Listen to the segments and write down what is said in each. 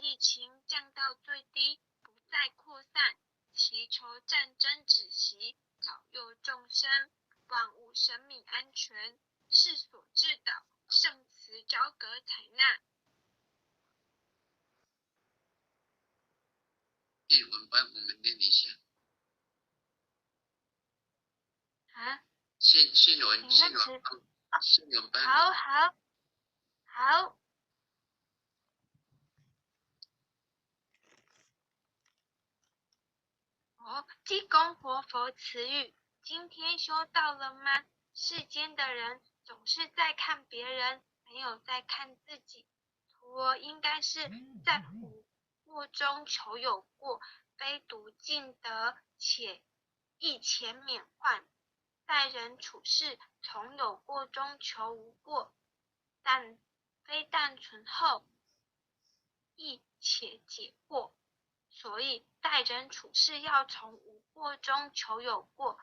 疫情降到最低，不再扩散，祈求战争止息，保佑众生，万物生命安全。世所至道，圣慈昭格采纳。译文帮我们念一下。啊？信信文，信文，信文班。好好好。哦，济公活佛慈语，今天修到了吗？世间的人总是在看别人，没有在看自己。徒儿应该是在无过中求有过，非独尽德，且亦且免患。待人处事，从有过中求无过，但非但存后，亦且解惑。所以待人处事要从无过中求有过，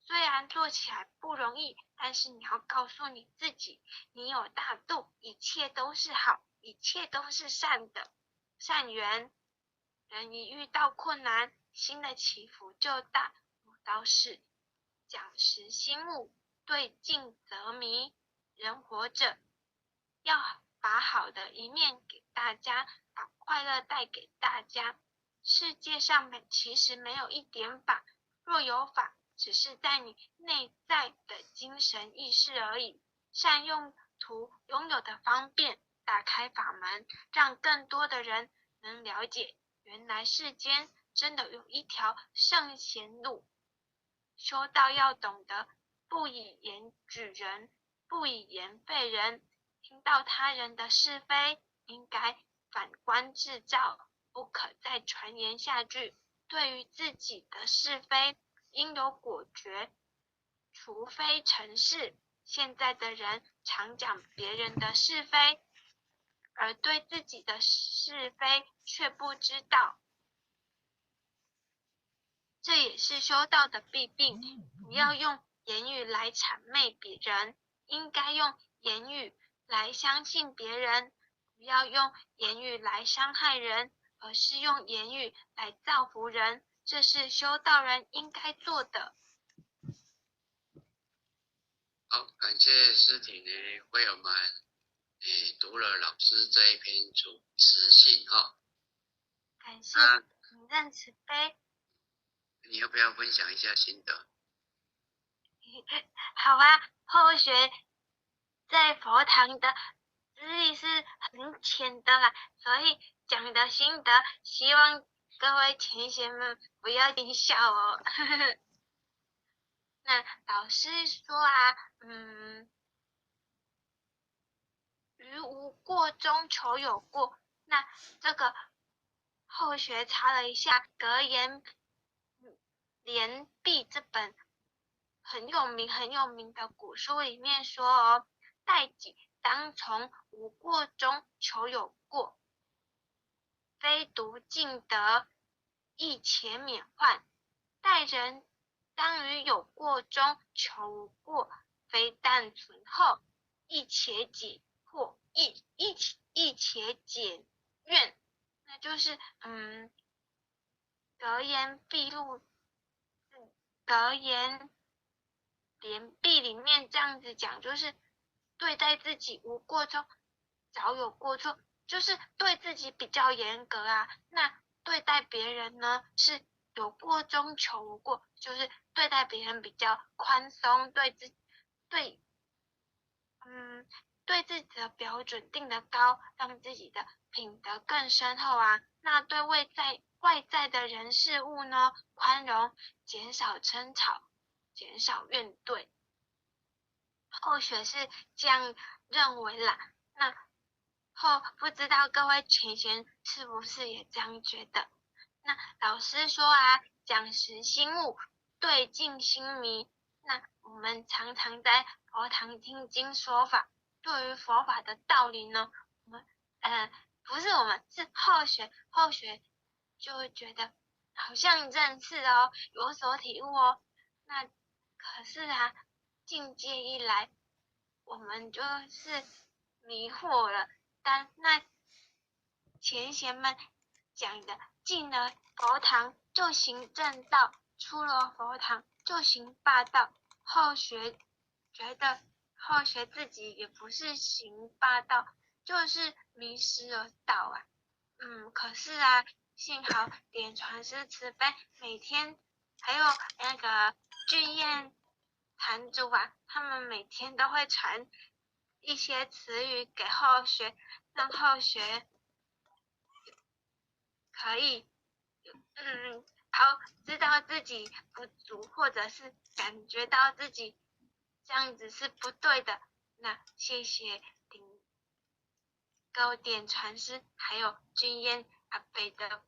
虽然做起来不容易，但是你要告诉你自己，你有大度，一切都是好，一切都是善的，善缘。人一遇到困难，心的起伏就大，有道是讲实心悟，对镜则明。人活着，要把好的一面给大家，把快乐带给大家。世界上其实没有一点法，若有法，只是在你内在的精神意识而已。善用途拥有的方便，打开法门，让更多的人能了解，原来世间真的有一条圣贤路。修道要懂得不以言举人，不以言废人。听到他人的是非，应该反观自照，不可再传言下去。对于自己的是非，应有果决，除非成事。现在的人常讲别人的是非，而对自己的是非却不知道，这也是修道的弊病。不要用言语来谄媚别人，应该用言语来相信别人；不要用言语来伤害人，而是用言语来造福人，这是修道人应该做的。好，感谢师婷呢为我们读了老师这一篇主持信哈。感谢明正慈悲。你要不要分享一下心得？好啊，后学在佛堂的资历是很浅的啦，所以讲的心得，希望各位前贤们不要见笑哦。那老师说啊，于无过中求有过。那这个后学查了一下《格言联璧》这本很有名很有名的古书里面说哦，待己当从无过中求有过，非独尽德，亦且免患。待人当于有过中求无过，非但存后，亦且解惑，亦且解怨。那就是格言毕录，格言联璧里面这样子讲，就是对待自己无过错，早有过错，就是对自己比较严格啊。那对待别人呢，是有过中求无过，就是对待别人比较宽松，对自己的标准定得高，让自己的品德更深厚啊。那对外在的人事物呢，宽容，减少争吵，减少怨怼。后学是这样认为啦。那后不知道各位群贤是不是也这样觉得？那老师说啊，讲实心悟，对镜心迷。那我们常常在佛堂听经说法，对于佛法的道理呢，我们不是我们，是后学，后学就会觉得好像认识哦，有所体悟哦。那可是啊，境界一来，我们就是迷惑了。但那前贤们讲的，进了佛堂就行正道，出了佛堂就行霸道。后学觉得后学自己也不是行霸道，就是迷失了道啊。可是啊，幸好点传师慈悲，每天还有那个俊彦坛主啊，他们每天都会传一些词语给后学，让后学可以，好知道自己不足，或者是感觉到自己这样子是不对的。那谢谢顶高点传师，还有俊彦阿伯的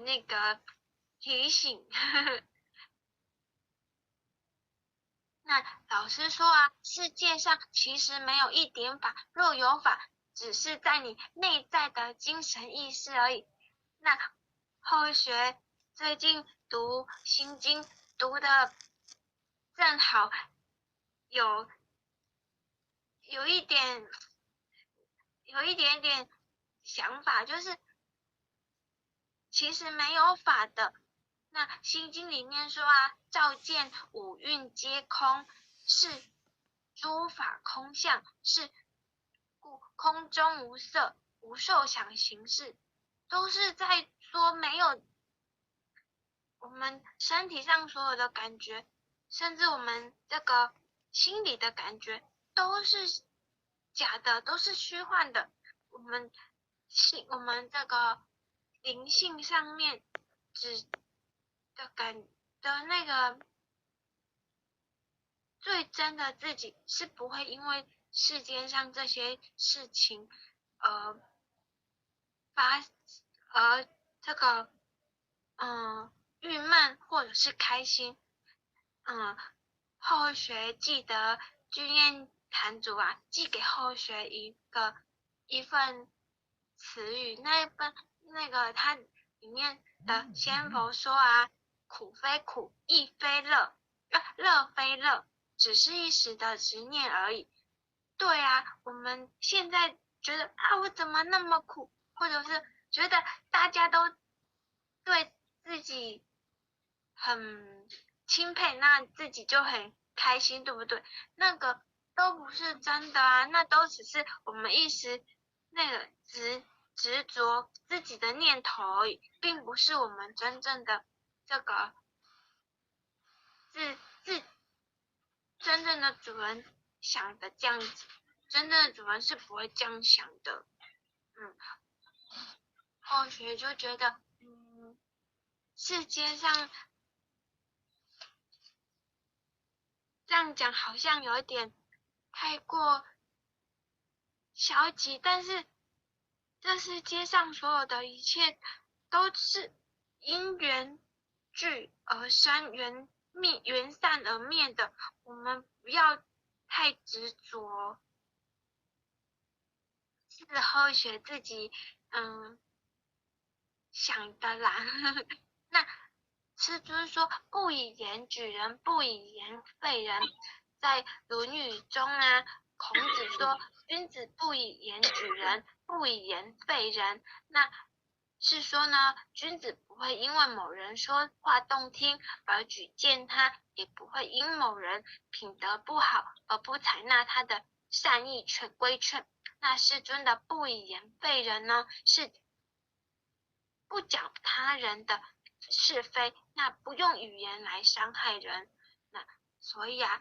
那个提醒。那老师说啊，世界上其实没有一点法，若有法，只是在你内在的精神意识而已。那后学最近读心经读的正好有一点点想法，就是其实没有法的。那心经里面说啊，照见五蕴皆空，是诸法空相，是故空中无色，无受想行识，都是在说没有我们身体上所有的感觉，甚至我们这个心里的感觉都是假的，都是虚幻的。我们这个灵性上面只的感的那个最真的自己是不会因为世间上这些事情而这个郁闷或者是开心。后学记得君彦坛主啊寄给后学一份词语，那一份那个它里面的仙佛说啊，苦非苦，亦非乐，乐非乐，只是一时的执念而已。对啊，我们现在觉得啊，我怎么那么苦，或者是觉得大家都对自己很钦佩，那自己就很开心，对不对？那个都不是真的啊，那都只是我们一时那个执着自己的念头而已，并不是我们真正的这个自自真正的主人想的这样子，真正的主人是不会这样想的。后学就觉得，世界上这样讲好像有一点太过消极，但是这世界上所有的一切都是因缘聚而生，缘灭，缘散而灭的，我们不要太执着。是后学自己想的啦。那师尊说，不以言举人，不以言废人。在《论语》中啊，孔子说，君子不以言举人，不以言废人。那是说呢，君子不会因为某人说话动听而举荐他，也不会因某人品德不好而不采纳他的善意劝规劝。那师尊的不以言废人呢，是不讲他人的是非，那不用语言来伤害人。那所以啊，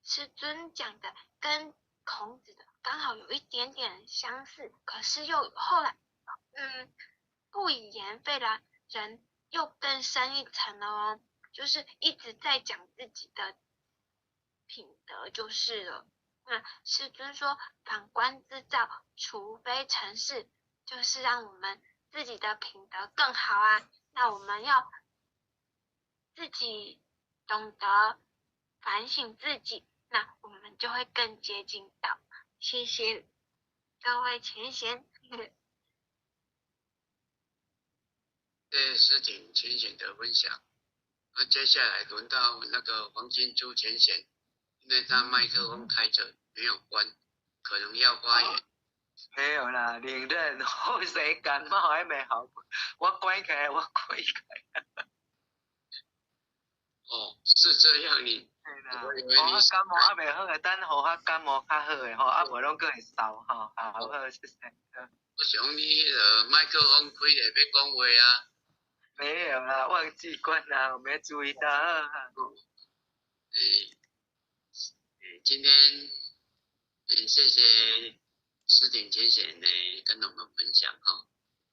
师尊讲的跟孔子的刚好有一点点相似，可是又后来，不以言废了人又更深一层了哦，就是一直在讲自己的品德就是了。那师尊说，反观自照，除非成事，就是让我们自己的品德更好啊。那我们要自己懂得反省自己，那我们就会更接近道。谢谢各位前贤。谢谢师婷前贤的分享。那接下来轮到那个黄金珠前贤，因为他麦克风开着没有关，可能要发言。沒有啦，領認後生感冒還沒好，我關起來，我關起來。哦，是這樣你。對啦，我感冒還袂好的，等予我感冒較好的吼，啊無攏閣會嗽吼，好好，謝謝。我想你彼个麥克風開咧欲講話啊。沒有啦，忘記關啦，我沒注意到。欸，今天，謝謝施頂前賢呢跟我們分享哈。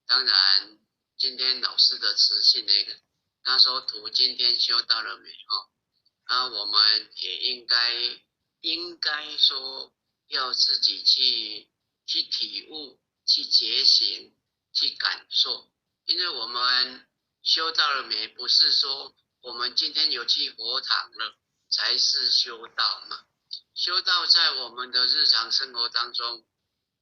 當然，今天老師的慈信呢，他說徒今天修到了沒哈？啊，我們也應該說要自己去體悟、去覺醒、去感受，因為我們修到了沒，不是說我們今天有去佛堂了才是修道嘛。修道在我們的日常生活當中，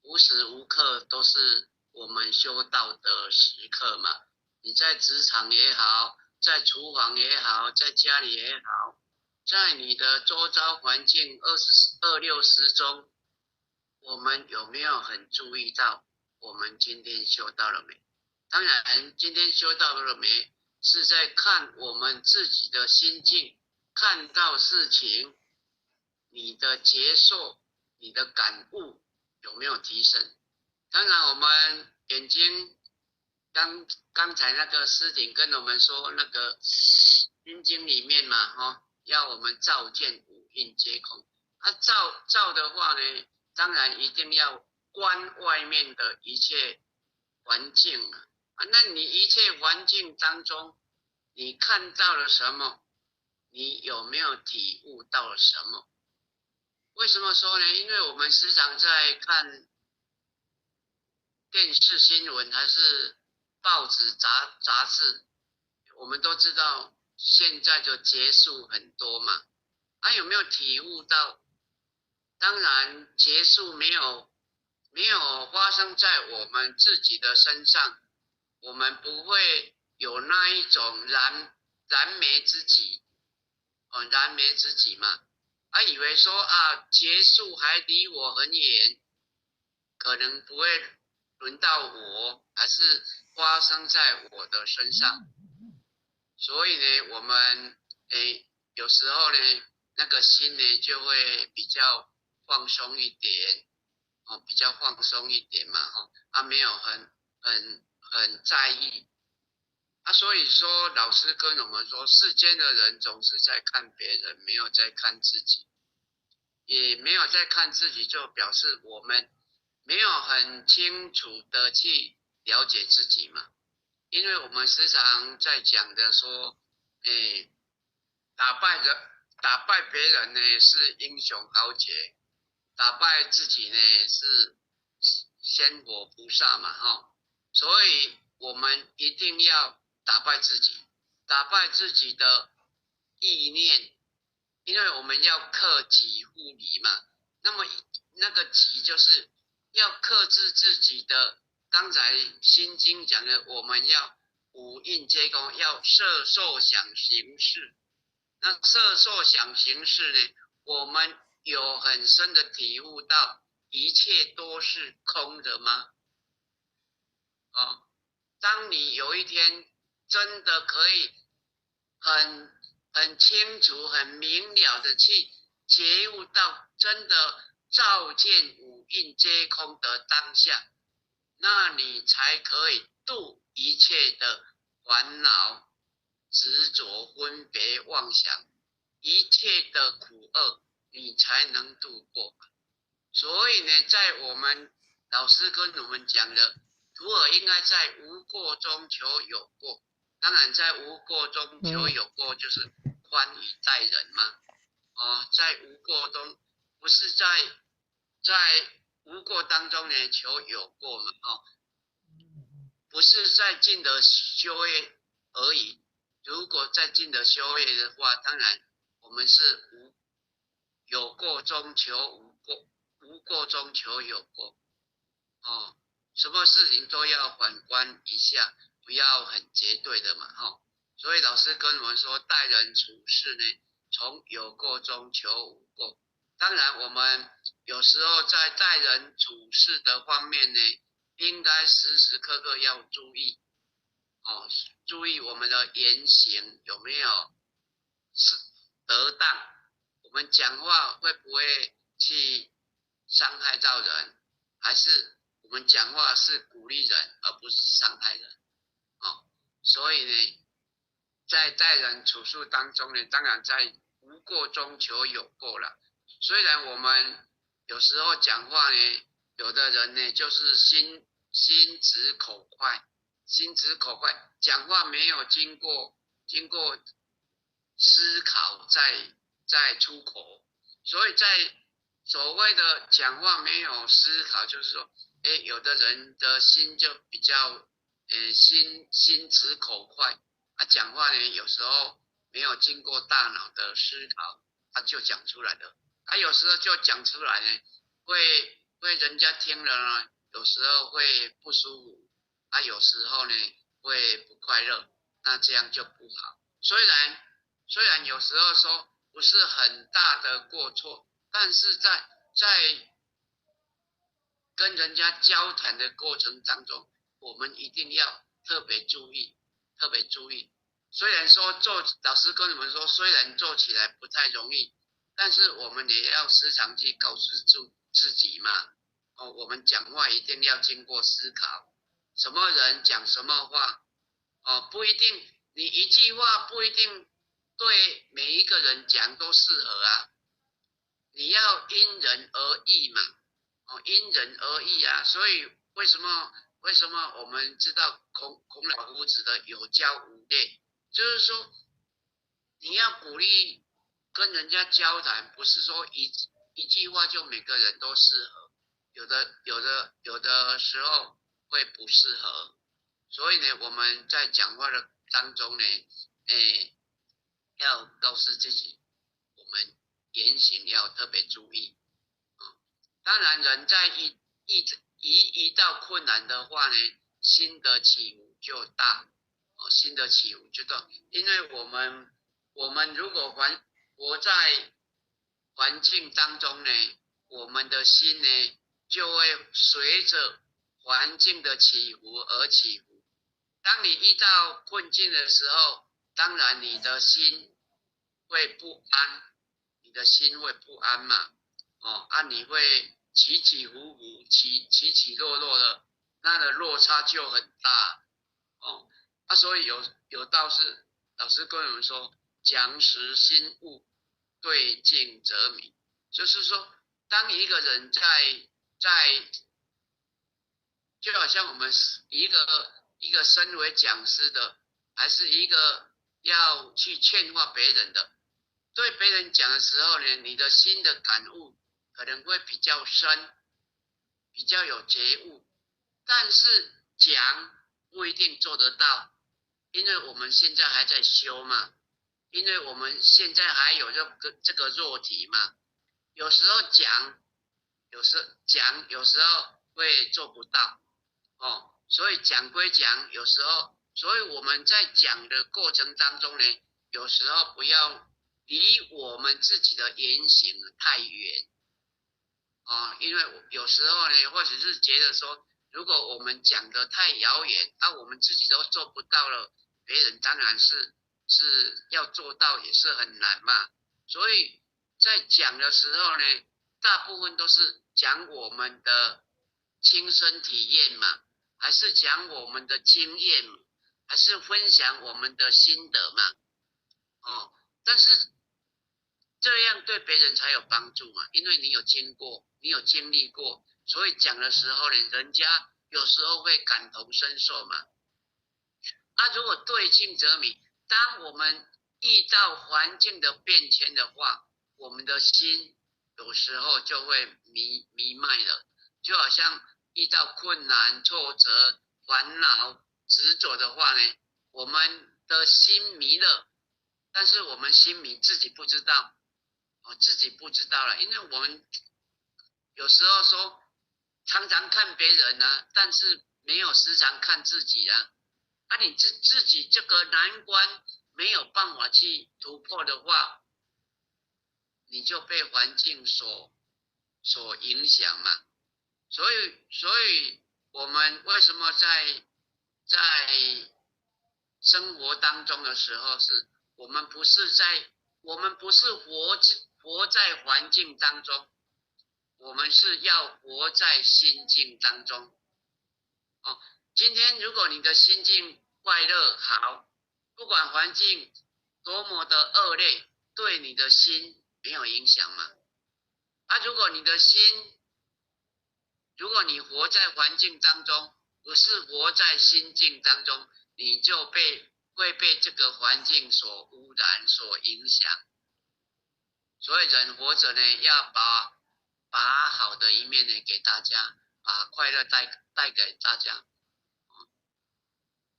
無時無刻都是我們修道的時刻嘛。你在職場也好，在廚房也好，在家裡也好，在你的周遭環境二十二六時中，我們有沒有很注意到我們今天修道了沒？當然，今天修道了沒，是在看我們自己的心境，看到事情，你的接受、你的感悟有沒有提升？當然，我們眼睛剛剛才那個師頂跟我們說，那個《心經》裡面嘛，哈，要我們照見五蘊皆空。啊，照照的話呢，當然一定要觀外面的一切環境啊。啊，那你一切環境當中，你看到了什麼？你有沒有體悟到了什麼？為什麼說呢？因為我們時常在看電視新聞，還是報紙雜誌，我們都知道現在就結束很多嘛。啊，有沒有體悟到？當然，結束沒有發生在我們自己的身上，我們不會有那一種燃眉之急，哦，燃眉之急嘛。啊，以為說啊，結束還離我很遠，可能不會輪到我，還是發生在我的身上。所以呢，我們有時候呢，那個心呢就會比較放鬆一點，哦，比較放鬆一點嘛，吼，啊，沒有很在意。啊，所以說老師跟我們說，世間的人總是在看別人，沒有在看自己，也沒有在看自己，就表示我們沒有很清楚的去了解自己嘛。因為我們時常在講的說，打敗別人呢是英雄豪傑，打敗自己呢是仙佛菩薩嘛，哈。所以我們一定要打敗自己，打敗自己的意念，因為我們要克己復禮嘛。那麼那個己就是要克制自己的。剛才《心經》講的，我們要五蘊皆空，要色受想行識。那色受想行識呢？我們有很深的體悟到，一切都是空的嗎？哦，當你有一天真的可以很清楚、很明了的去覺悟到，真的照見五蘊皆空的當下，那你才可以度一切的煩惱、執着、分別、妄想，一切的苦厄，你才能度過。所以呢，在我們老師跟我們講的，徒兒應該在無過中求有過。當然，在無過中求有過，就是寬以待人嘛。哦，在無過中，不是在無過當中呢求有過嘛？哦，不是在進德修業而已。如果在進德修業的話，當然我們是無有過中求無過，無過中求有過。哦，什麼事情都要反觀一下，不要很絕對的嘛，哈。所以老師跟我們說，待人處事呢，從有過中求無過。當然，我們有時候在待人處事的方面呢，應該時時刻刻要注意，哦，注意我們的言行有沒有是得當，我們講話會不會去傷害到人，還是我們講話是鼓勵人，而不是傷害人，哦，所以呢，在待人處事當中呢，當然在無過中求有過了。雖然我們有時候講話呢，有的人呢就是心直口快，心直口快，講話沒有經過思考再出口，所以在所謂的講話沒有思考，就是說，誒，有的人的心就比較，心直口快，他講話呢有時候沒有經過大腦的思考，他就講出來的。他有時候就講出來呢，會人家聽了呢，有時候會不舒服，啊，有時候呢會不快樂，那這樣就不好。雖然有時候說不是很大的過錯，但是在跟人家交談的過程當中，我們一定要特別注意，特別注意。雖然說做老師跟你們說，雖然做起來不太容易。但是我們也要時常去告訴自己嘛，哦，我們講話一定要經過思考，什麼人講什麼話，哦，不一定，你一句話不一定對每一個人講都適合啊，你要因人而異嘛，哦，因人而異啊，所以為什麼我們知道孔老夫子的有教無類，就是說你要鼓勵。跟人家交談，不是說一句話就每個人都適合，有的時候會不適合，所以呢，我們在講話的當中呢，誒，要告訴自己，我們言行要特別注意。當然，人在一遇到困難的話呢，心的起伏就大，哦，心的起伏就大，因為我們如果活在環境當中呢，我們的心呢就會隨着環境的起伏而起伏。當你遇到困境的時候，當然你的心會不安，你的心會不安嘛，哦，啊，你會起起伏伏，起起落落的，那個落差就很大，哦，啊，所以有道是老師跟我們說，講時心悟，對鏡則明。就是說，當一個人在，就好像我們一個身為講師的，還是一個要去勸化別人的，對別人講的時候呢，你的心的感悟可能會比較深，比較有覺悟，但是講不一定做得到，因為我們現在還在修嘛。因為我們現在還有這個肉體嘛，有時候講，有時講，有時候會做不到，哦，所以講歸講，有時候，所以我們在講的過程當中呢，有時候不要離我們自己的言行太遠，啊，因為有時候呢，或者是覺得說，如果我們講得太遙遠，啊，我們自己都做不到了，別人當然是要做到也是很難嘛，所以在講的時候呢，大部分都是講我們的親身體驗嘛，還是講我們的經驗，還是分享我們的心得嘛，哦，但是這樣對別人才有幫助嘛，因為你有經過，你有經歷過，所以講的時候呢，人家有時候會感同身受嘛。啊，如果對鏡則明。當我們遇到環境的變遷的話，我們的心有時候就會迷茫了，就好像遇到困難、挫折、煩惱、執着的話呢，我們的心迷了，但是我們心迷自己不知道，哦，自己不知道了，因為我們有時候說常常看別人啊，但是沒有時常看自己啊。啊，你自己這個難關沒有辦法去突破的話，你就被环境所影响嘛。所以我们为什么在生活当中的时候，是我们不是活在环境当中，我们是要活在心境当中。哦，今天如果你的心境快乐好，不管环境多么的恶劣，对你的心没有影响嘛。啊，如果你活在环境当中，不是活在心境当中，你就会被这个环境所污染、所影响。所以人活着呢，要把好的一面呢给大家，把快乐带给大家。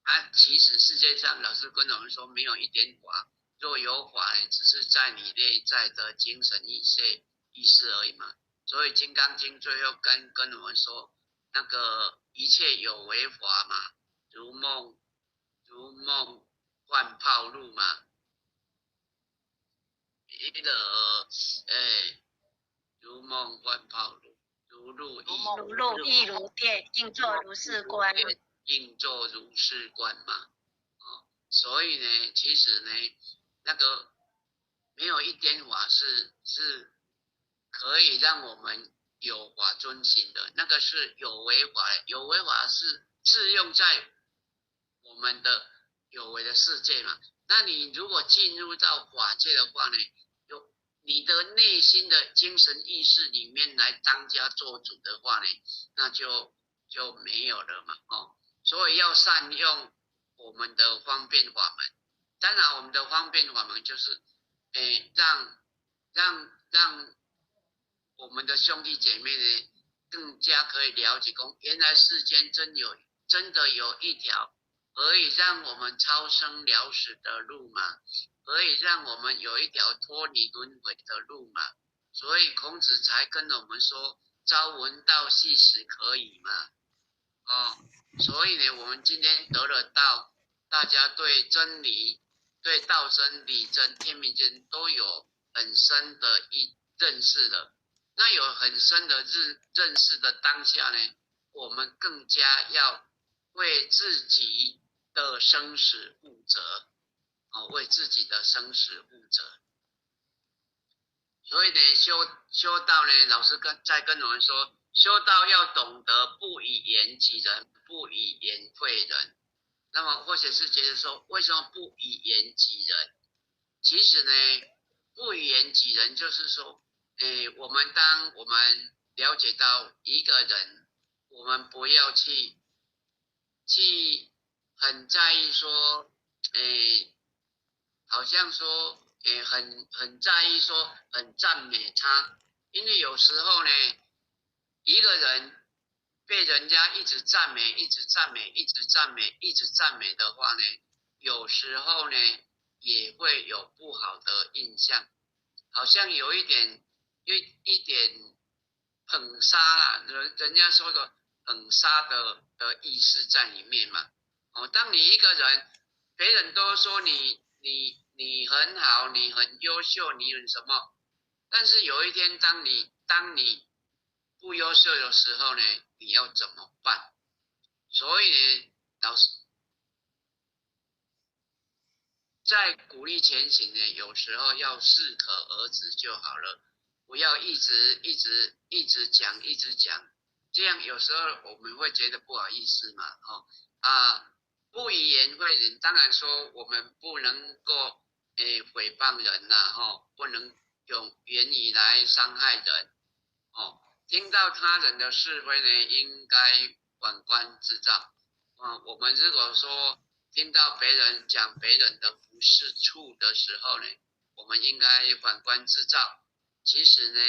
啊，其实世界上老师跟我们说，没有一点法，若有法，只是在你内在的精神意识而已嘛。所以《金刚经》最后跟我们说，那个一切有为法嘛，如梦幻泡露嘛，彼个哎，如梦幻泡露，如露亦如露亦如电，应作如是观。应作如是观嘛，哦，所以呢，其实呢，那个没有一点法是可以让我们有法遵循的，那个是有为法，有为法是适用在我们的有为的世界嘛。那你如果进入到法界的话呢，有你的内心的精神意识里面来当家做主的话呢，那就没有了嘛，哦。所以要善用我们的方便法门。当然，我们的方便法门就是，哎，让我们的兄弟姐妹呢，更加可以了解，讲原来世间真的有一条可以让我们超生了死的路嘛，可以让我们有一条脱离轮回的路嘛。所以孔子才跟我们说：“朝闻道，夕死可矣嘛。”哦，所以呢，我们今天得了道，大家对真理、对道真、理真、天命真都有很深的一认识了。那有很深的认识的当下呢，我们更加要为自己的生死负责，哦，为自己的生死负责。所以呢，修道呢，老师在跟我们说，修道要懂得不以言己人，不以言废人。那么或者是觉得说，为什么不以言己人？其实呢，不以言己人就是说，哎，我们当我们了解到一个人，我们不要去很在意说，哎，好像说，哎，很在意说，很赞美他，因为有时候呢，一个人被人家一直赞美，一直赞美，一直赞美，一直赞美的话呢，有时候呢也会有不好的印象，好像有一点一点捧杀啦，人家说的捧杀的意思在里面嘛。哦，当你一个人，别人都说你很好，你很优秀，你很什么，但是有一天当你不优秀的时候呢，你要怎么办？所以呢，老师在鼓励前行呢，有时候要适可而止就好了，不要一直一直一直讲，一直讲，这样有时候我们会觉得不好意思嘛，哦啊，不以言废人，当然说我们不能够诶诽谤人呐，哈，不能用言语来伤害人，哦。听到他人的是非呢，应该反观自照。啊，我们如果说听到别人讲别人的不是处的时候呢，我们应该反观自照。其实呢，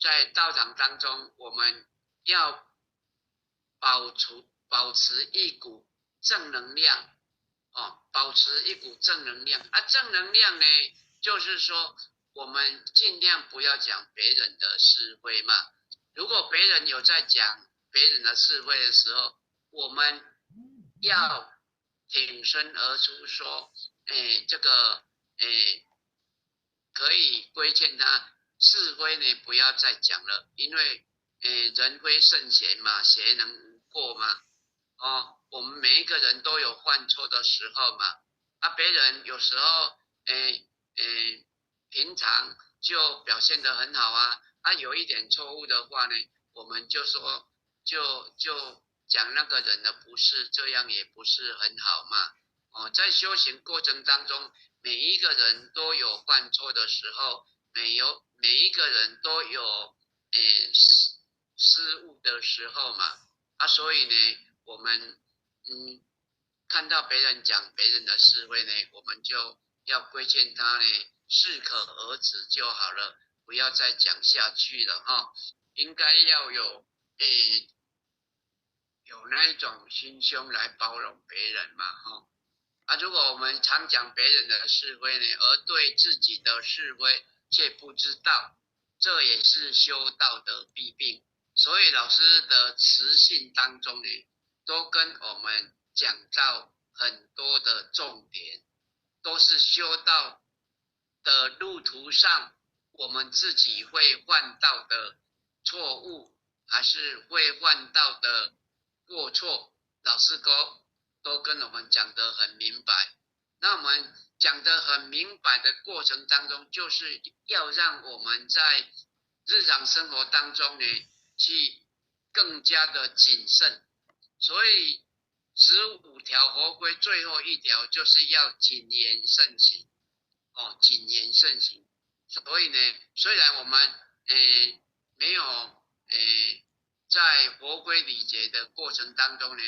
在道场当中，我们要保持一股正能量，哦，保持一股正能量。啊，正能量呢，就是说我们尽量不要讲别人的是非嘛。如果别人有在讲别人的是非的时候，我们要挺身而出说，哎，这个，哎，可以规劝他是非呢，不要再讲了，因为，人非圣贤嘛，谁能无过嘛？哦，我们每一个人都有犯错的时候嘛。啊，别人有时候，平常就表现得很好啊，啊，有一点错误的话呢，我们就说，就讲那个人的不是，这样也不是很好嘛。哦，在修行过程当中，每一个人都有犯错的时候，每一个人都有失误的时候嘛。啊，所以呢，我们看到别人讲别人的是非呢，我们就要规劝他呢，适可而止就好了，不要再讲下去了哈。应该要有那一种心胸来包容别人嘛哈。啊，如果我们常讲别人的是非呢，而对自己的是非却不知道，这也是修道的弊病。所以老师的慈信当中呢，都跟我们讲到很多的重点，都是修道的路途上，我们自己会犯到的错误，还是会犯到的过错，老师哥都跟我们讲得很明白。那我们讲得很明白的过程当中，就是要让我们在日常生活当中呢，去更加的谨慎。所以15条佛规最后一条就是要谨言慎行，哦，谨言慎行。所以呢，虽然我们没有在佛规礼节的过程当中呢，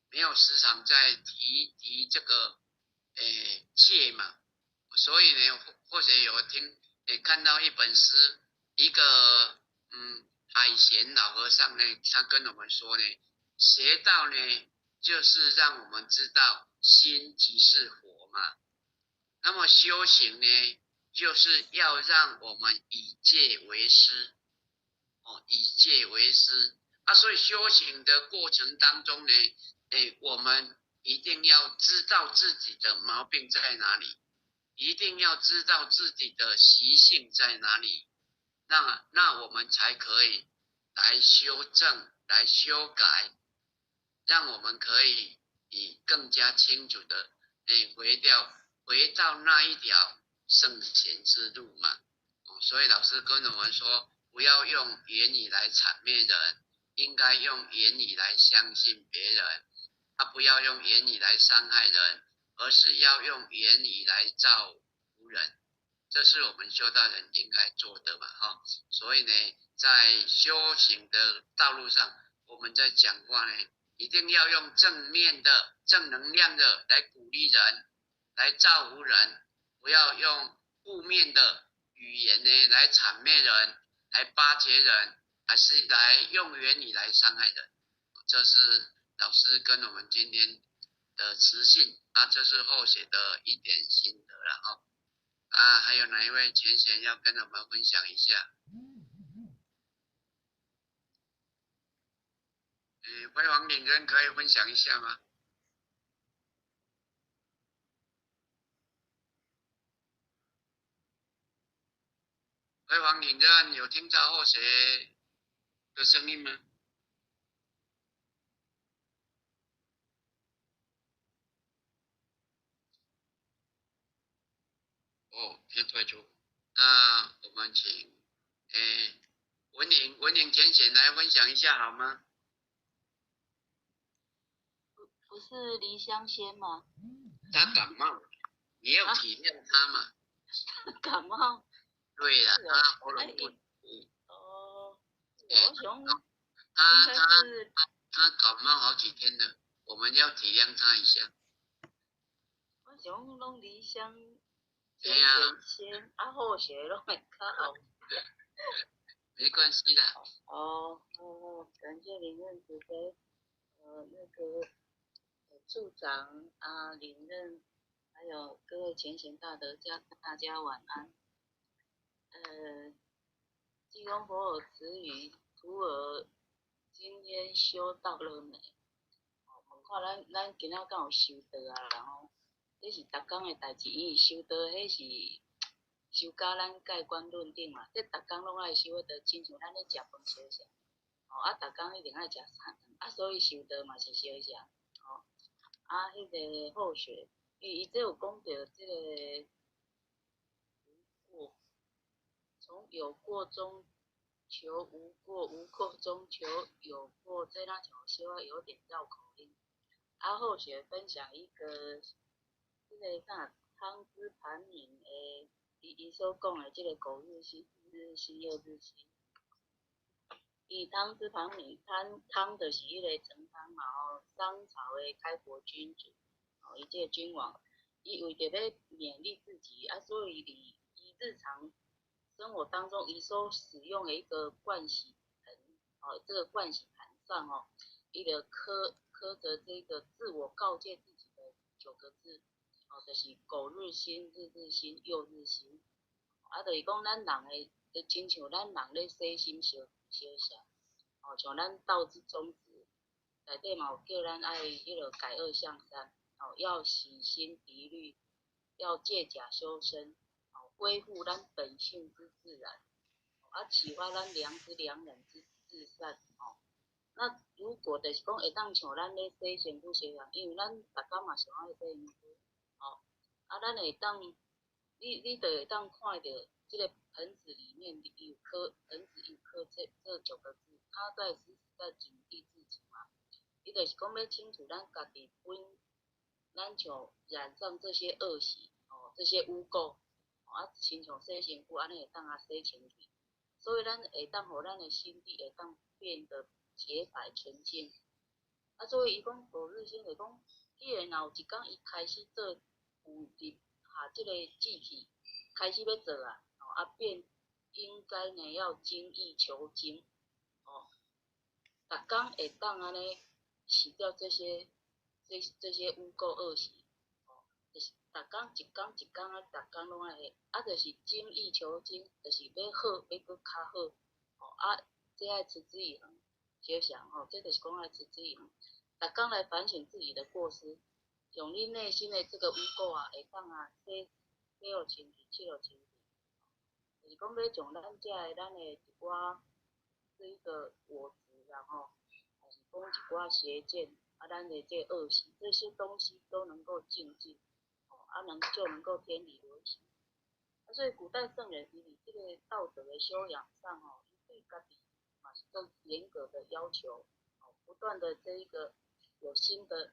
没有时常在提提这个戒嘛，所以呢，或者有听看到一本诗，一个海贤老和尚呢，他跟我们说呢，邪道呢，就是让我们知道心即是佛嘛。那么修行呢，就是要让我们以戒为师，哦，以戒为师啊。所以修行的过程当中呢，我们一定要知道自己的毛病在哪里，一定要知道自己的习性在哪里，那我们才可以来修正、来修改，让我们可以以更加清楚的回到那一条圣贤之路嘛。所以老师跟我们说，不要用言语来谄媚人，应该用言语来相信别人。不要用言语来伤害人，而是要用言语来造福人，这是我们修道人应该做的嘛，哈。所以呢，在修行的道路上，我们在讲话呢，一定要用正面的、正能量的来鼓励人，来造福人，不要用负面的语言呢来谄媚人，来巴结人，还是来用言语来伤害人。这是老师跟我们今天的慈信啊，这是后学的一点心得了哈。啊，还有哪一位前贤要跟我们分享一下？辉煌领人可以分享一下吗？辉煌领人有听到后学的声音吗？哦，先退出。那我们请文颖浅显来分享一下好吗？不是黎香仙吗？他感冒，你要体谅他嘛。感冒。对了，他喉咙不。哦，我想他感冒好几天了，我们要体谅他一下。我想拢离乡。对呀，先啊，好些拢会较后。没关系的。哦，感谢林任慈悲，那个处长啊，林任，还有各位前贤大德，大家晚安。济公佛有慈语，徒儿今天修道了没？问看咱今仔敢有修道啊？然后。这是逐工的代志，因为修道，彼是修甲咱盖棺论定嘛，這逐工攏愛修，就親像咱咧食飯相像，吼啊，逐工一定愛食三頓，啊，所以修道嘛是相像，吼啊，彼个後學，伊這有講著這个無過，從有過中求無過，無過中求有過，這若像小可有點繞口令。啊，後學分享一個，這个啥湯之盤銘的。伊所講的這个苟日新，日日新，又日新。伊湯之盤銘，湯湯就是彼个成湯嘛吼，商朝的開國君主，吼，伊這个君王，伊為著欲勉勵自己啊，所以佇伊日常生活當中，伊所使用的一個盥洗盆，哦，這個盥洗盤上哦，伊就刻著這個自我告誡自己的九個字。哦，就是苟日新，日日新，又日新。啊，就是講咱人的，就親像咱人咧洗身相相像，哦，像咱道之宗旨，內底嘛有叫咱愛彼落改惡向善，哦，要洗心滌慮，要借假修真，哦，恢復咱本性之自然，啊，啟發咱良知良能之至善，哦。那如果就是講會當像咱咧洗身軀相像，因為咱逐工嘛上愛洗身軀。哦，啊，咱會當，你就會當看著這个盆子裡面有刻盆子有刻這九個字，他在時時在警惕自己嘛。伊就是講欲清除咱家己本，咱就染上這些惡習，哦，這些污垢，啊，親像洗身軀按呢會當啊洗清氣，所以咱會當予咱的心地會當變得潔白純淨。啊，所以伊講苟日新，就講，既然若有一工伊開始做。有佇下這個志氣開始欲做啊，哦啊便應該呢要精益求精，哦，逐工會當按呢洗掉這些污垢惡習，哦，就是逐工一工一工啊，逐工攏愛，啊，就是精益求精，就是欲好，欲閣較好，哦啊，這愛持之以恆，小想吼，這就是講愛持之以恆，逐工來反省自己的過失。將你內心的這個污垢啊，會當啊洗洗予清氣，拭予清氣。就是講欲將咱遮的咱的一寡這一個我執啦吼，還是講一寡邪見啊，咱的這惡習，這些東西都能夠淨盡，哦，啊能就能夠天理流行。啊，所以古代聖人伊佇這個道德的修養上吼，伊對家己嘛是做嚴格的要求，哦，不斷的這一個有新的。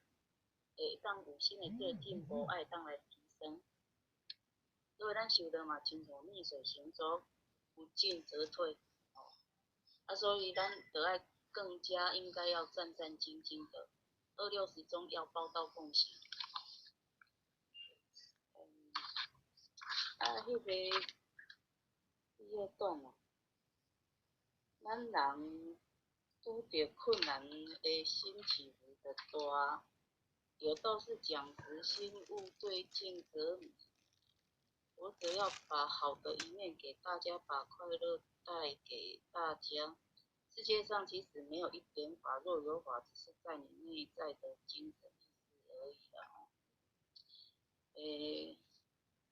會當有新的這個進步，愛當來提升。所以咱修道嘛，親像逆水行舟，不進則退。哦，啊，所以咱著愛更加應該要戰戰兢兢的，二六時中要報道奉行。嗯，啊，彼个第二段啊，咱人拄著困難的心起伏著大。有道是講實心勿對鏡則迷。我只要把好的一面給大家，把快樂帶給大家。世界上其實沒有一點法，若有法，只是在你內在的精神意識而已啦。欸，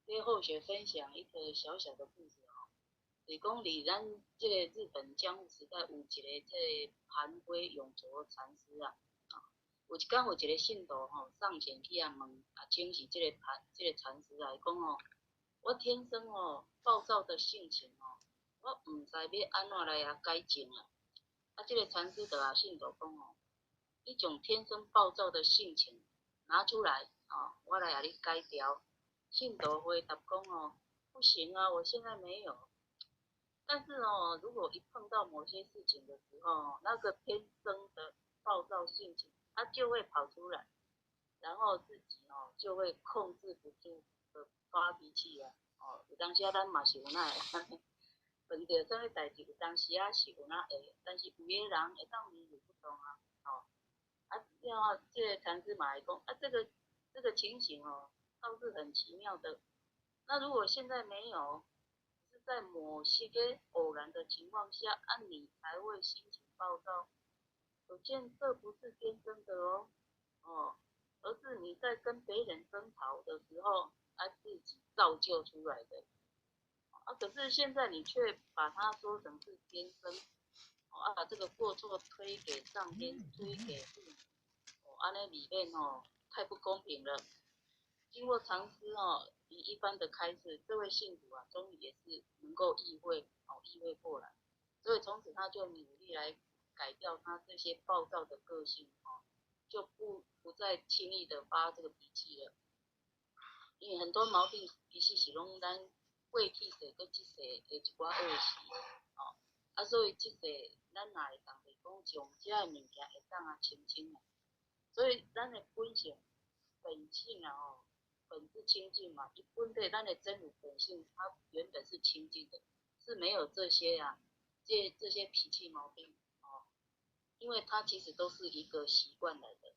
跟後學分享一個小小的故事哦。就是講佇咱這个日本江戶時代有一个這个盤龜永卓禪師啊。有一工有一个信徒吼上前去啊問啊請示這个盤這个禪師啊，伊講吼，我天生吼暴躁的性情吼，我毋知欲按怎來啊改正啊。啊，這个禪師就共信徒講吼，你將天生暴躁的性情拿出來，哦，我來共你改掉。信徒回答講吼，不行啊，我現在沒有。但是哦，如果一碰到某些事情的時候，那個天生的暴躁性情，他就會跑出來，然後自己哦就會控制不住的發脾氣啊。哦，有當時啊，咱嘛是有那會，碰著啥物代誌，有當時啊是有那會，但是有的人會當如如不動啊。哦，啊，然後這個禪師嘛會講，啊，這個情形哦，倒是很奇妙的。那如果現在沒有，是在某些偶然的情況下，啊，你才會心情暴躁。可見這不是天生的哦，哦，而是你在跟別人爭吵的時候，啊，自己造就出來的。啊，可是现在你却把它说成是天生，哦，啊，把这个过错推给上天，推给父母，哦，按呢里面哦，太不公平了。经过长师哦一番的开示，这位信徒啊，终于也是能够意会，哦，意会过来，所以从此他就努力来改掉他这些暴躁的个性，哦，就不再轻易的发这个脾气了。因为很多毛病其实是拢咱过去世佮这世的一寡恶习，哦，啊，所以这世咱若会当来讲将这个物件会当啊清清啊，所以咱的本性本性啊吼，本质清净嘛，伊本底咱的真如本性，它原本是清净的，是没有这些啊，这些脾气毛病哦，因为它其实都是一个习惯来的，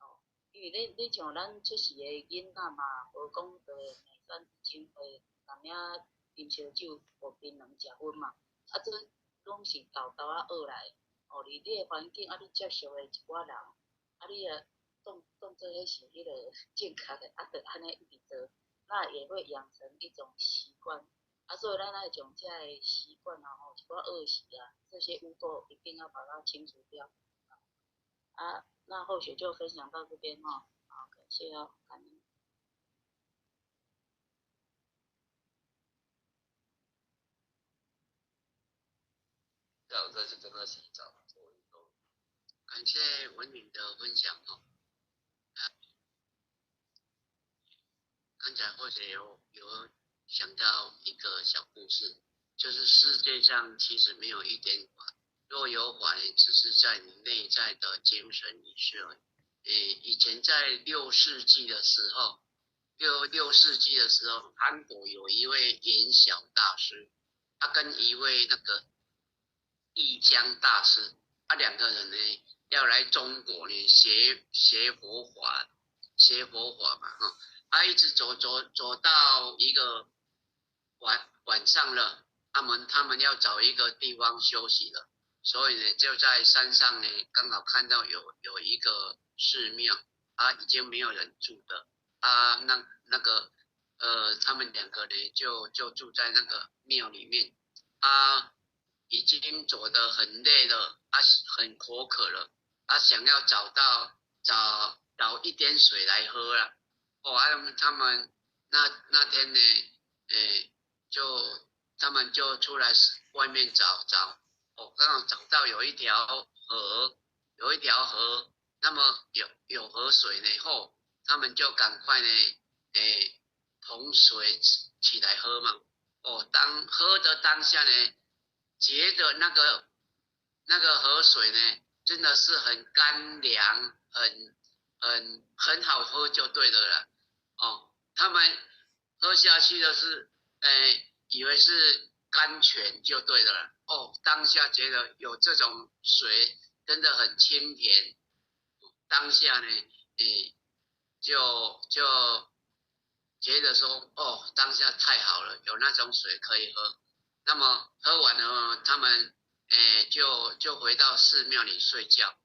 哦，因为你像咱出世的囡仔嘛，无讲就会骂三字经，会淡仔啉烧酒、予槟榔食薰嘛，啊，这拢是沓沓仔学来，哦，伫你的环境啊，你接触的一寡人，啊，你也当做彼是彼个正确的，啊，就按呢一直做，那也会养成一种习惯，啊，所以咱爱将这个习惯啊，吼，一寡恶习啊，这些污垢一定要把它清除掉。啊，那后续就分享到这边哈，好，感谢哦，感恩。下午再去跟他洗澡做运动。感谢文敏的分享哦。刚才或者有想到一个小故事，就是世界上其实没有一点法，若有法，只是在你内在的精神意识而已。以前在六世纪的时候，六世纪的时候，韩国有一位言晓大师，他跟一位那个义江大师，他两个人呢要来中国呢学佛法，学佛法嘛哈。他一直走走走到一个晚上了，他们要找一个地方休息了，所以呢就在山上呢刚好看到有一个寺庙，啊，已经没有人住的，啊，那个他们两个呢就住在那个庙里面，啊，已经走得很累了，啊，很口渴了，啊，想要找到找找一点水来喝了。哦，啊，他们那天呢，就他们就出来外面找找，哦，刚好找到有一条河，有一条河，那么有河水呢，后他们就赶快呢，捧水起来喝嘛。哦，当喝的当下呢，觉得那个河水呢，真的是很甘凉，很好喝就对了啦。哦，他们喝下去的是，以为是甘泉就对了。哦，当下觉得有这种水真的很清甜。当下呢，就觉得说，哦，当下太好了，有那种水可以喝。那么喝完了，他们，就回到寺庙里睡觉。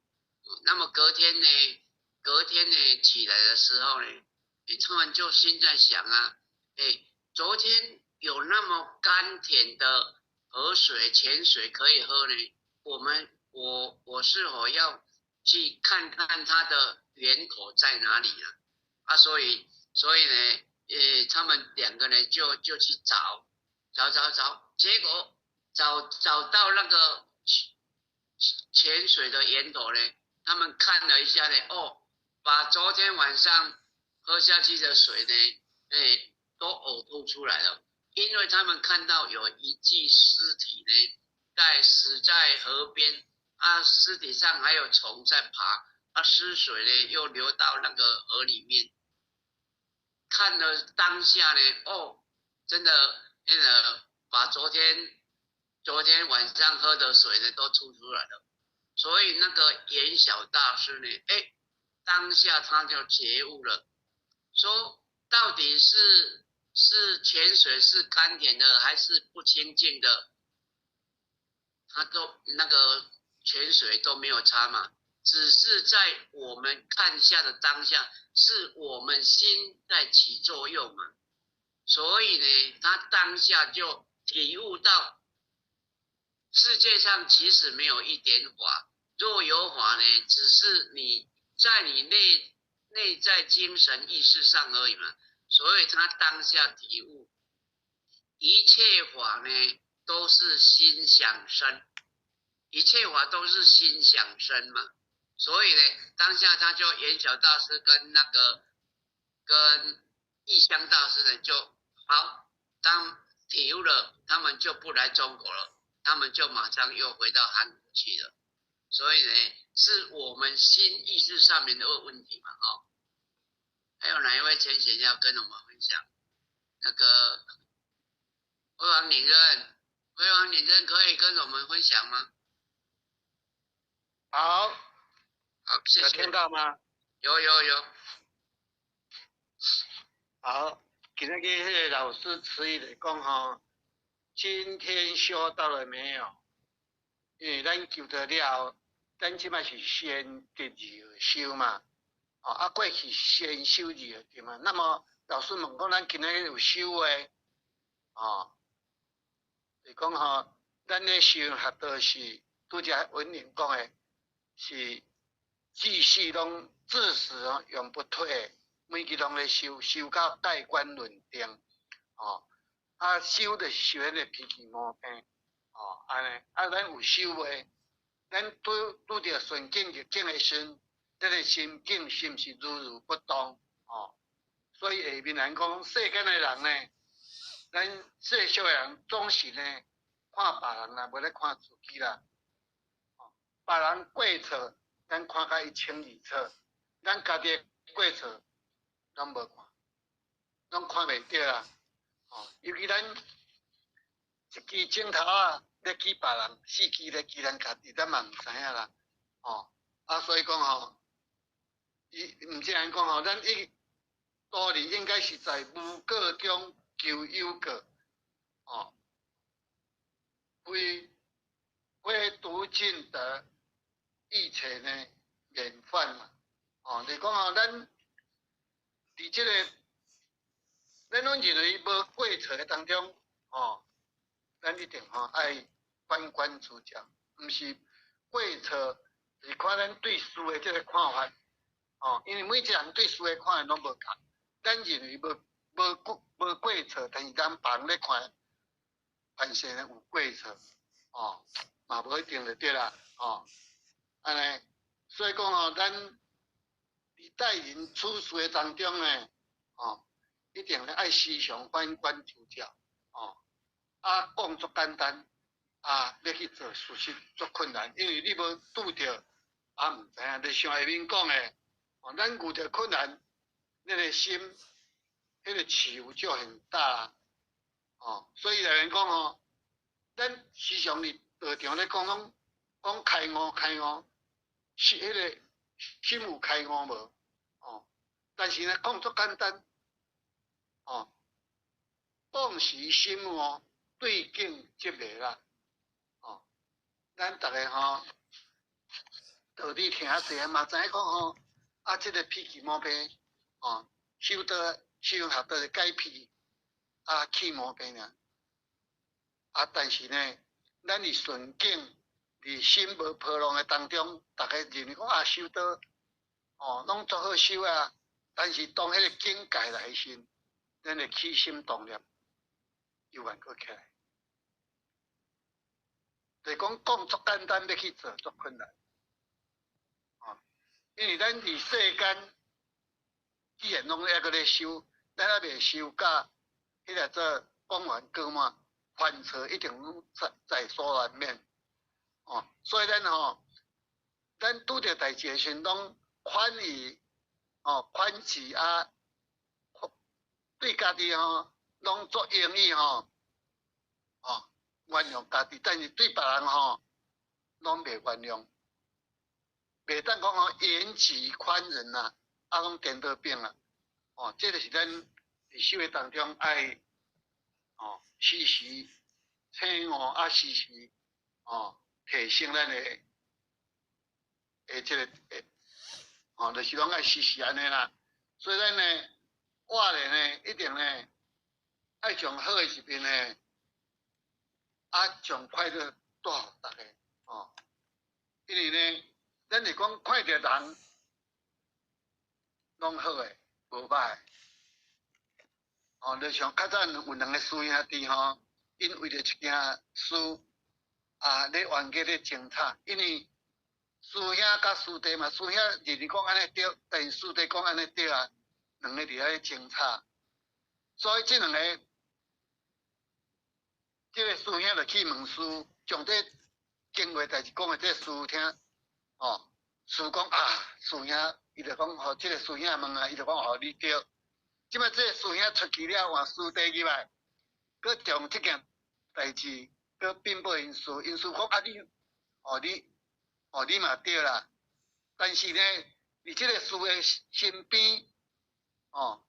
那么隔天呢？隔天呢，起来的时候呢，他们就心在想啊，昨天有那么甘甜的河水、泉水可以喝呢，我是否要去看看它的源头在哪里啊？啊，所以呢，他们两个呢就去找，找找找，结果找到那个泉水的源头呢，他们看了一下呢，哦，把昨天晚上喝下去的水呢，都呕吐出来了，因为他们看到有一具尸体呢，在死在河边，啊，尸体上还有虫在爬，啊，尸水呢又流到那个河里面。看了当下呢，哦，真的那个把昨天晚上喝的水呢都吐出来了，所以那个言晓大师呢，当下他就觉悟了，说到底是泉水是甘甜的还是不清净的？他都那个泉水都没有差嘛，只是在我们看下的当下，是我们心在起作用嘛。所以呢，他当下就体悟到世界上其实没有一点法，若有法呢，只是你在你内在精神意识上而已嘛。所以他当下体悟，一切法呢都是心想生，一切法都是心想生嘛。所以呢，当下他就圆晓大师跟那个跟义香大师呢就好，当体悟了，他们就不来中国了，他们就马上又回到韩国去了。所以呢，是我们心意识上面的问题嘛，哦。还有哪一位前贤要跟我们分享？那个辉煌领任，辉煌领任可以跟我们分享吗？好，好，谢谢。有听到吗？有有有。好，今仔日彼个老师慈语来讲吼，今天修到了没有？因为咱求道了后，咱这摆是先得二修嘛。哦，啊，过去先修二对嘛？那么老师问讲，咱今仔日有修的，哦，就讲吼，咱咧修学道是拄才文玲讲的，是继续拢至死永不退，每日拢咧修，修到盖棺论定，哦，啊，修就是修彼个脾气毛病，哦，按呢，啊，咱有修袂？咱拄拄著顺境逆境的时阵，这个心境是毋是如如不动？哦，所以下面人讲，世间的人呢，咱世俗的人总是呢看别人啦，无咧看自己啦。哦，别人过错，咱看甲一清二楚；咱家己的过错，拢无看，拢看袂著啦。哦，尤其咱一支指头仔咧指别人，四支咧指咱家己，咱嘛毋知影啦。哦，啊，所以讲吼，伊毋是按呢讲吼，咱一道理应该是在无过中求有过，哦，非非独尽得，一切呢免犯嘛，哦，你讲吼，咱伫这个，咱拢认为无过错的当中，哦，咱一定吼爱反观自照，毋是过错，是看咱对事的这个看法。哦，因为每一个人对事的看法拢无仝，咱认为无无过无过错，但是咱别人咧看，凡事呢有过错，哦，嘛无一定就对啦，哦，按呢，所以讲吼，咱伫待人处事的当中呢，哦，一定咧爱时常反观自照，哦，啊，讲足简单，啊，欲去做事实足困难，因为你无拄著，啊，毋知影，就像下面讲的。哦，咱遇著困难，咱的心，彼个起伏就很大。哦，所以来讲吼，咱时常伫道场咧讲，拢讲开悟开悟，是彼个心有开悟无？哦，但是呢，讲足简单，哦，当时心悟，对境则迷啦。哦，咱逐个吼，道理听较济，嘛知影讲吼。啊，这个脾气毛病，哦，修道修学道是改脾，啊，去毛病尔。啊，但是呢，咱伫顺境、伫心无波浪的当中，逐个认为讲啊，修道，哦，拢足好修啊。但是当彼个境界来时，咱的起心动念又还阁起来。就是讲讲足简单，欲去做足困难。因为咱伫世间，既然拢犹阁咧修，咱犹未修到彼个做讲完过满，犯错一定拢在在所难免。哦，所以咱吼，咱拄著代志的时阵，拢宽裕，哦，宽慈啊，对家己吼，拢足容易吼，哦，原谅家己，但是对别人吼，拢袂原谅。袂当讲吼，严己宽人啊，啊，拢颠倒变啊！哦，这个是咱伫修的当中爱哦，时时醒悟啊，时时哦提升咱的的这个的哦，就是拢爱时时按呢啦。所以咱呢，活咧呢，一定呢，爱从好的一面呢，啊，將快樂帶予逐家，哦。因為呢，咱是講看著人攏好的，無歹。哦，就像較早有兩個師兄弟吼，𪜶為著一件事啊，咧冤家咧爭吵，因為師兄佮師弟嘛，師兄認為講按呢對，但是師弟講按呢對啊，兩个佇遐咧爭吵，所以這兩个，這个師兄就去問師，將這經過代誌講予這師聽，哦，師講啊，師兄，伊就講，予這个師兄問啊，伊就講哦，你對。這擺這个師兄出去了，換師弟入來，閣將這件代誌閣稟報𪜶師，𪜶師講啊你，哦你，哦你嘛對啦。但是呢，佇這个師的身邊，哦，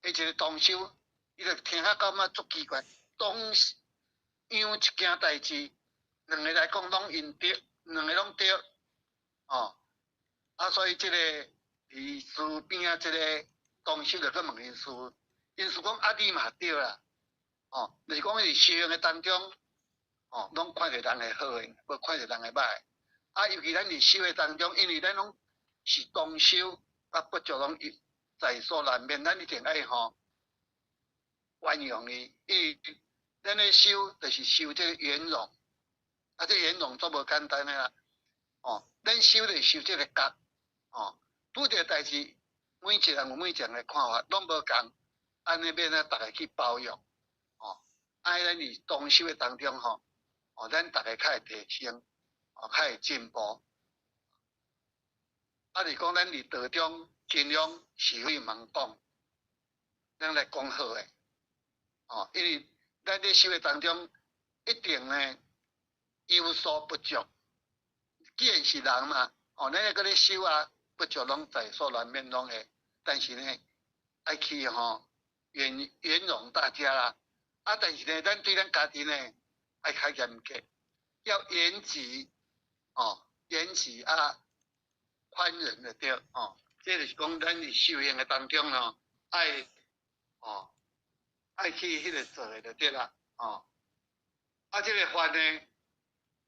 彼一个同修，伊就聽啊感覺足奇怪，同樣一件代誌，兩个來講攏𪜶對，兩个攏對，哦，啊所以這个佇師邊仔這个同修就去問𪜶師，𪜶師講啊你嘛對啦，哦，就是講佇修行的當中，哦，攏看著人的好的，無看著人的歹。啊，尤其咱佇修的當中，因為咱攏是同修，啊不足攏在所難免，咱一定愛吼圓融伊，因為咱咧修就是修這個圓融，啊，這圓融足無簡單的啦，哦，咱修就是修這個覺，哦，拄著代誌，每一個人有每一個人的看法，攏無仝，按呢欲按怎逐家去包容，哦，按呢咱佇同修的當中吼，哦，咱逐家較會提升，哦，較會進步。啊，是講咱佇道中盡量是非毋通講，咱來講好的，哦，因為咱佇修的當中，一定呢有所不足。既然是人嘛，哦，咱閣咧修啊，不足攏在所難免攏會，但是呢，愛去吼圓圓融大家啦。啊，但是呢，咱對咱家己呢，愛較嚴格，要嚴己，哦，嚴己啊，寬仁就對，哦，這就是講咱佇修行的當中吼，愛，哦，愛去彼个做的就對啦，哦，啊，這个法呢，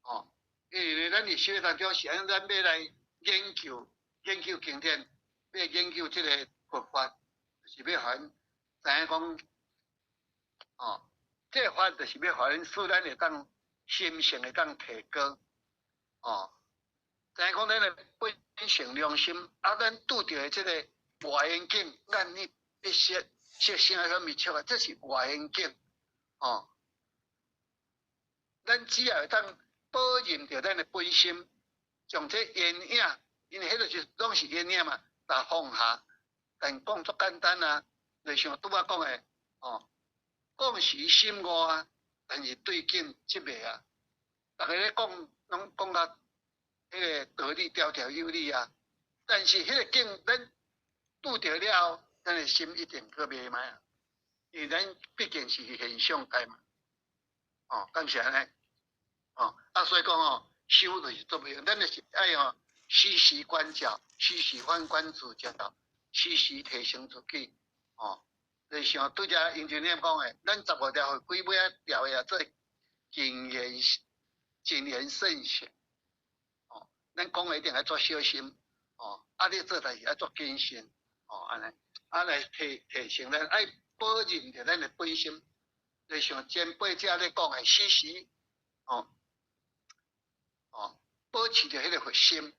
哦，因為咱佇修的當中是按咱欲來研究研究經典，欲研究這个佛法，就是欲予𪜶知影講，哦，這个法就是欲予恁使咱會當心性會當提高，哦，知影講咱的本性良心，啊，咱拄著的這个外緣境，眼耳鼻舌色聲香味觸啊，這是外緣境，哦，咱只要會當保認著咱的本心，將這緣影，因為彼个就是攏是緣影嘛，來放下。但講足簡單啊，就像拄仔講的，哦，講時心悟啊，但是對境則袂啊。逐家咧講，攏講甲彼个道理條條有理啊，但是彼个境，咱拄著了後，咱的心一定閣袂歹啊，因為咱畢竟是現象界嘛，哦，敢是按呢？哦，啊，所以講哦，修就是做袂用，咱就是愛哦，時時觀照，時時反觀自照，時時提升自己，哦，就像拄才英俊念講的，咱十五條會歸尾仔條的啊，做謹言謹言慎行，哦，咱講的一定愛做小心，哦，啊，你做代誌愛做謹慎，哦，按呢，啊來提提升咱愛保認著咱的本心，就像前輩者咧講的，時時，哦。哦，保持著彼个佛心，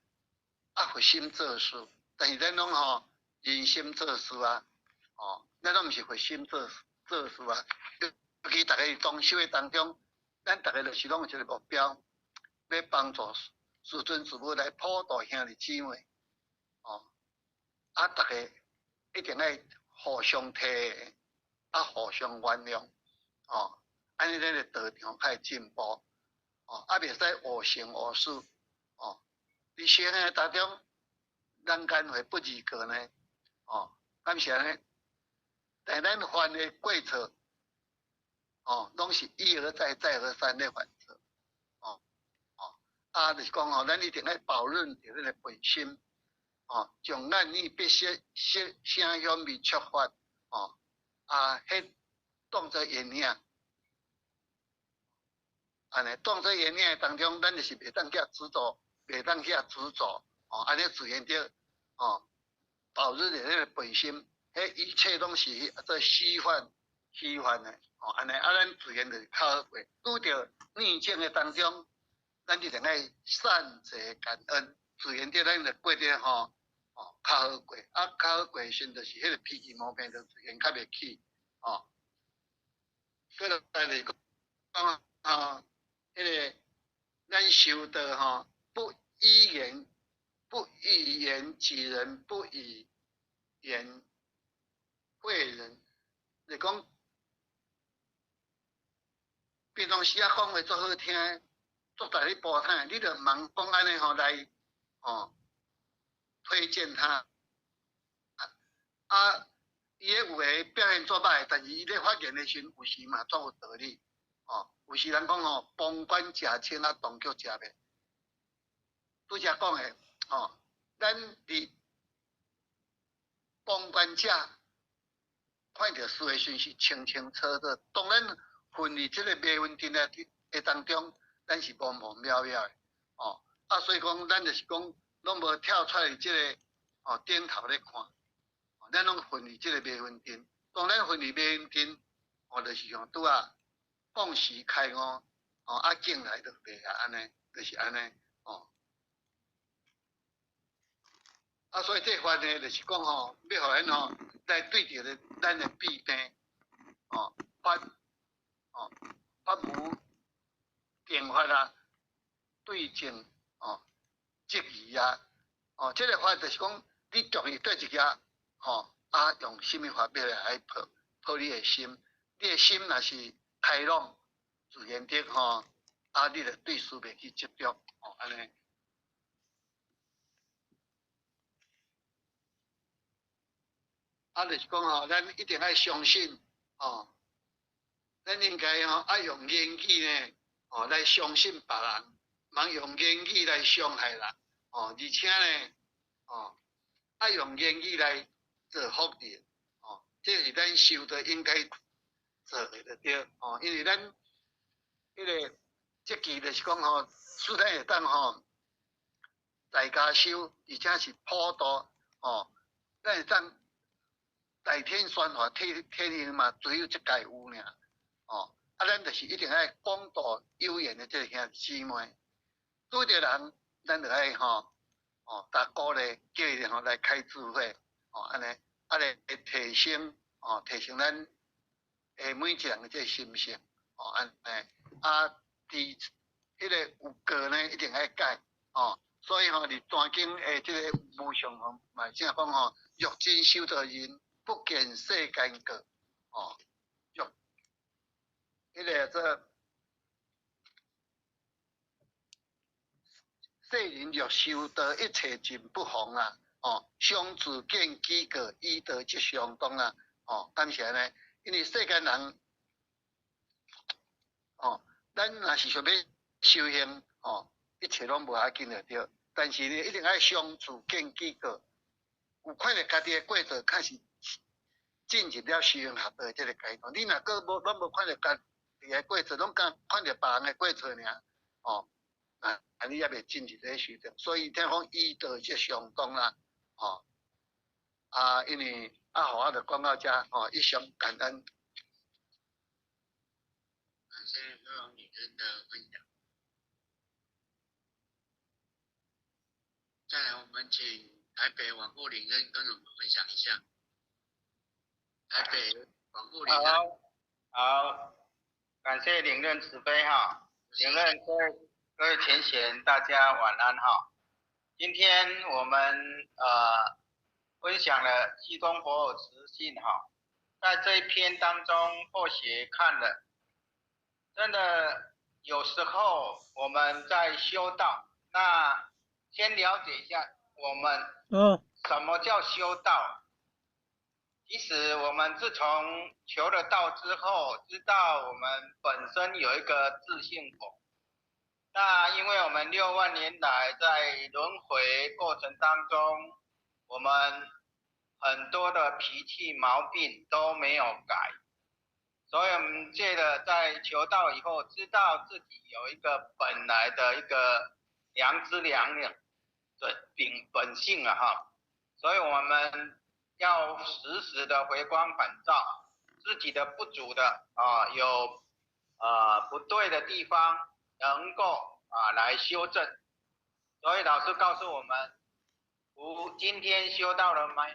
啊，佛心做事，但是咱攏吼人心做事啊，哦，咱攏毋是佛心做做事啊。尤其逐家同修的當中，咱逐家就是攏有一個目標，欲幫助師尊師母來普度兄弟姊妹，哦，啊，逐家一定愛互相體會，啊，互相原諒，哦，按呢咱的道場較會進步。哦，啊，袂使惡行惡事，哦，佇修行當中，人間會不二過呢？哦，敢是按呢？但咱犯的過錯，哦，攏是一而再、再而三咧犯錯，哦，哦，啊，就是講吼，咱一定愛保認著咱的本心，哦，將眼耳鼻舌色聲香味觸法，哦，啊，彼當做緣影。按呢，當這緣影當中，咱就是袂當去執著，袂當去執著，哦，按呢自然著，哦，保持著彼個本心，彼一切攏是做虛幻、虛幻的，哦，按呢，啊，咱自然就是較好過。拄著逆境的當中，咱一定愛善者感恩，自然著咱就過得吼，哦，較好過。啊，較好過時，就是彼個脾氣毛病就自然較袂起，哦。過來來講啊，彼個咱修道吼，不以言不以言己人，不以言誨人。就講平常時啊，講話足好聽，足逐你補探，你就毋通講按呢吼來吼推薦他。啊，伊的有的表現做歹，但是伊咧發言的時陣，有時嘛足有道理。哦，有時人講吼，旁觀者清啊，當局者迷。拄才講的，吼，咱佇旁觀者看著事的時陣是清清楚楚，當咱混佇這個迷魂陣的的當中，咱是模模渺渺的，哦，啊，所以講咱就是講，攏無跳出來這個哦頂頭咧看，咱攏混佇這個迷魂陣。當咱混佇迷魂陣，哦，就是像拄仔講時開悟，哦，啊境來就袂啊，按呢，就是按呢，哦。啊，所以這法呢，就是講吼，欲予咱吼來對著咧咱的弊病，哦，法，哦，法無定法啊，對症，哦，質疑啊，哦，這個法就是講，你注意對一個，吼，啊，用啥物法欲來破破你的心，你的心若是開朗，自然的吼，啊，你就對事袂去執著，哦，按呢。啊，就是講吼，咱一定愛相信，吼，咱應該吼愛用言語呢，吼來相信別人，毋通用言語來傷害人，吼，而且呢，吼，愛用言語來做福利，吼，這是咱修道應該做的就對，吼，因為咱彼個這句就是講吼，使咱會當吼在家修，而且是普度，吼，咱會當。大天宣化，天天下嘛，只有這界有爾，哦，啊，咱就是一定愛廣度有緣的這個兄弟姊妹，拄著人，咱就愛吼，哦，逐鼓勵，叫伊吼來開智慧，哦，按呢，啊來提升，哦，提升咱的每一個人的這個心性，哦，按呢，啊，佇彼個有過呢，一定愛改，哦，所以吼，佇大經的這個無上吼，嘛正講吼，若真修道人。不見世間過，哦，若彼個做世人若修道，一切盡不妨啊，哦，相自見己過，以道則相當啊，哦，感謝呢，因為世間人，哦，咱若是想欲修行，哦，一切攏無要緊就對，但是呢，一定愛相自見己過，有看著家己的過錯，確實。進入了修行學道這個階段，你若閣無攏無看著家己的過錯，攏敢看著別人的過錯爾，哦，啊，你猶未進入這修道，所以聽講以道則相當啦，哦，啊，因為阿豪我就講到遮，哦，一生感恩。感謝各位女人的分享。再來，我們請台北網絡領人跟我們分享一下。台北網絡領人。好，好，感謝領任慈悲哈，領任各位各位前賢，大家晚安哈。今天我們分享了濟公佛慈信哈，在這一篇當中，或許看了，真的有時候我們在修道，那先了解一下我們什麼叫修道。其實我們自從求了道之後，知道我們本身有一個自性佛。那因為我們6萬年來在輪迴過程當中，我們很多的脾氣毛病都沒有改，所以我們借了在求道以後，知道自己有一個本來的一個良知良能的本性啊哈，所以我們要時時的回光返照，自己的不足的啊，有不對的地方，能夠啊來修正。所以老師告訴我們，吾今天修到了嗎？